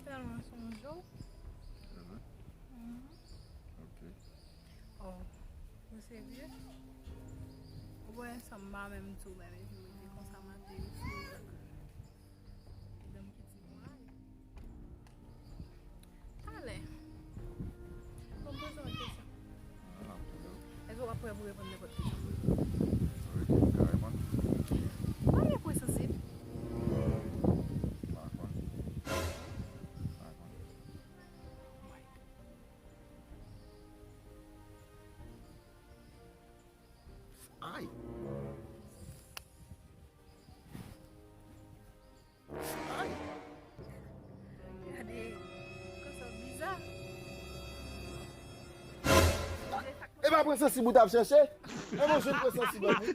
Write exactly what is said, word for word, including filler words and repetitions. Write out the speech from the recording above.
Finalman, se yon jou. Mhm. Ok. Oh, ou serye? Ou wè, sa m pa menm tou, menm, epi mwen di konsa m ap veye sou. Edan m ki di mwen. Talè. Bon, poze yon kesyon. Èske w ap prè pou reponn nenpòt kesyon? Wi, m ka reponn. Ou pa gen pwen sansib? M pa konn. M pa konn. Ay! Ay! Gade, kòsa biza. E pa pwen sansib ou t ap chèche? E mwen jwenn pwen sansib an wi.